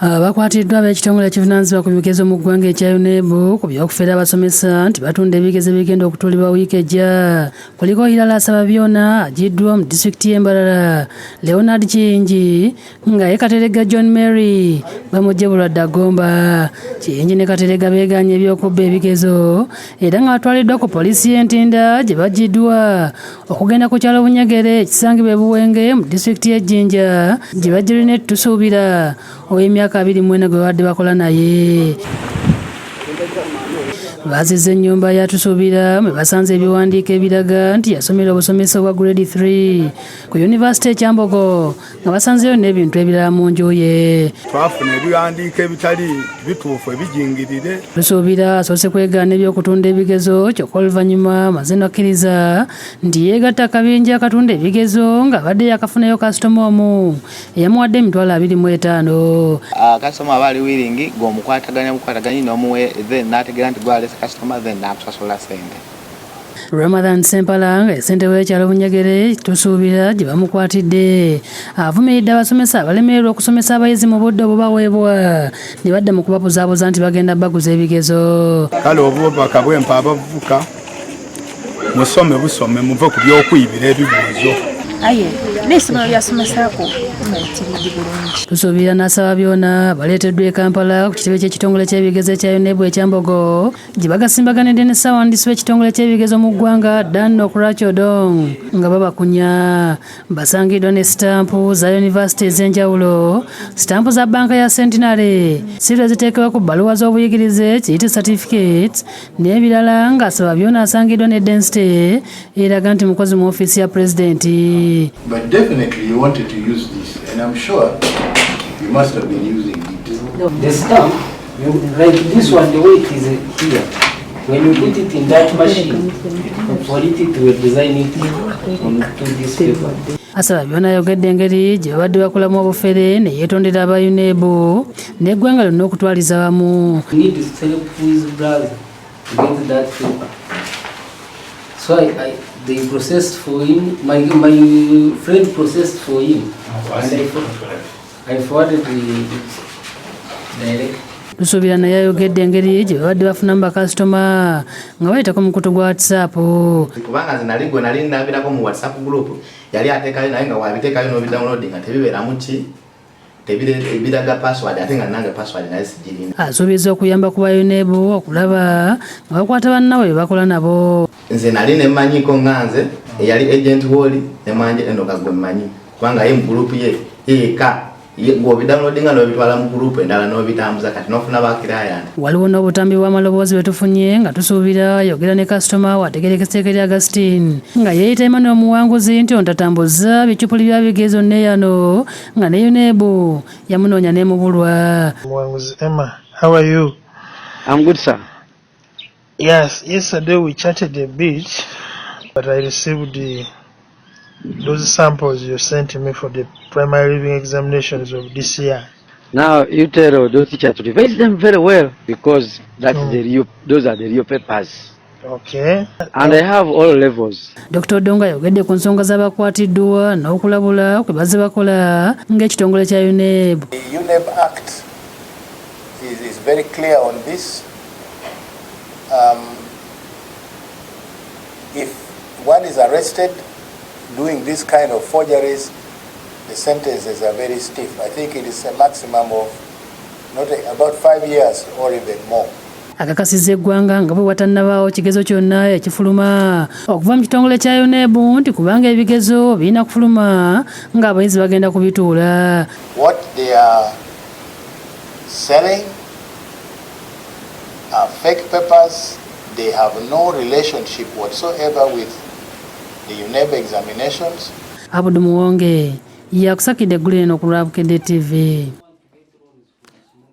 Abakwatiddwa ab'ekitongole ekivunaanyizibwa ku bigezo mu ggwanga ekya UNEB ku by'okufera abasomesa nti batunda ebigezo ebigenda okutuulibwa wiiki ejja kuliko Hilal Asababyona aggyiddwa mu disitulikiti y'e Mbarara, Leonard Kiyingi nga ye Kateregga John Mary bamuggye Bulwadda Gomba. Kiyingi ne Kateregga beegaanye eby'okubba ebigezo era nga batwaliddwa ku poliisi y'e Ntinda gye baggyiddwa okugenda ku kyalo Bunyegere ekisangibwa e Buwenge mu disitulikiti y'e Jinja gye baggye Lynette Tusuubira ow'emyaka 24 gwe babadde bakola naye. Baazizza ennyumba ya Tusuubira mwe basanze ebiwandiiko ebiraga nti yasomera obusomesa obwa grade 3 ku yunivasite e Kyambogo nga basanzeyo n'ebintu ebirala mu nju ye. Twafuna ebiwandiiko ebitali bituufu ebijingirire. Tusuubira asoose kwegaana eby'okutunda ebigezo kyokka oluvannyuma amaze n'akkiriza nti yeegatta akabinja akatunda ebigezo ng'abadde yakafunayo kasitoma omu eyamuwadde 25,000. Kasitoma aba ali willing gweomukwataganya bukwataganyi n'omuwe, then n'ategeera nti gwalese kasitoma, then n'akusasula sente. Ramadhan Sempala nga ssentebe w'ekyalo Bunyegere Tusuubira gye bamukwatidde avumiridde abasomesa abalemererwa okusomesa abayizi mu budde obubaweebwa ne badda mu kubabuzaabuza nti bagenda baguza ebigezo. Kale obubaka bwempa abavubuka, musome busome, muve ku by'okwibira ebibuuzo. Aye n'essomero lyasomesaako mayitiridde bulungi. Tusuubira n'asaba byona baleeteddwa e Kampala ku kitebe ky'ekitongole ky'ebigezo ekya UNEB e Kyambogo gye bagasimbaganidde ne ssawandiisi w'ekitongole ky'ebigezo mu ggwanga Dan Okurachi Odong nga babakunya. Basangiddwa ne sitampu za yunivasite ez'enjawulo, sitampu za bbanka ya Centenary, seal eziteekebwa ku bbaluwa z'obuyigirize kiyite certificates n'ebirala, ng'asaba byona asangiddwa ne density eraga nti mukozi mu ofiisi ya pulezidenti. But definitely you wanted to use this, and I'm sure you must have been using it. The stamp, you, like this one, the way it is here, when you put it in that machine, for it, it will design it onto this paper. Asaba byona ayogedde engeri gye babadde bakolamu obufere ne yeetondera aba UNEB n'eggwanga lyonna okutwaliza wamu. You need to help his brother to get that paper. So they processed for him, my friend processed for him. And I forwarded it direct. Tusuubira naye ayogedde engeri gye babadde bafunamu bakasitoma nga bayita ku mukutu gwa WhatsApp. Kubanga nze nali gwe nali ndabirako mu WhatsApp group yali ateekayo, naye nga wabiteekayo n'obidownload nga tebibeeramu ki biraga password, ate nga nange password naye sigirina. Asuubiza okuyamba ku ba UNEB okulaba nga bakwata bannaabwe be bakola nabo. Nze nali nemmanyiiko nga nze eyali agent woli nemwanje Enoka gwe mmanyi, kubanga ye mu group ye yekka ng'obidownloadinga n'obitwala mu group endala n'obitambuza, kati n'ofuna ba client. Waliwo n'obutambi bw'amaloboozi bwe tufunye nga tusuubira yogera ne kasitoma wategerekeseeko eri Augustine nga yeeyita Emmanuel Omuwanguzi nti ontatambuza bicupuli bya bigezo neeyano nga ne UNEB yamunoonya n'emubulwa. Mwanguzi Emma, how are you? I'm good, sir. Yes, yesterday we chatted a bit, but I received those samples you sent me for the primary leaving examinations of this year. Now you tell those teachers to revise them very well because that's the real, those are the real papers. Okay. And I have all levels. Dr. Odongo ayogedde ku nsonga z'abakwatiddwa n'okulabula kwe bazze bakola ng'ekitongole kya UNEB. The UNEB Act is very clear on this. If one is arrested doing this kind of forgeries, the sentences are very stiff. I think it is a maximum of not a, about 5 years or even more. Akakasizza eggwanga nga bwe watannabaawo kigezo kyonna ekifuluma okuva mu kitongole kya UNEB nti kubanga ebigezo birina kufuluma ng'abayizi bagenda kubituula. What they are selling are fake papers. They have no relationship whatsoever with the UNEB examinations. Abudu Muwonge yakusakidde eggulu eno ku lwa Bukedde TV.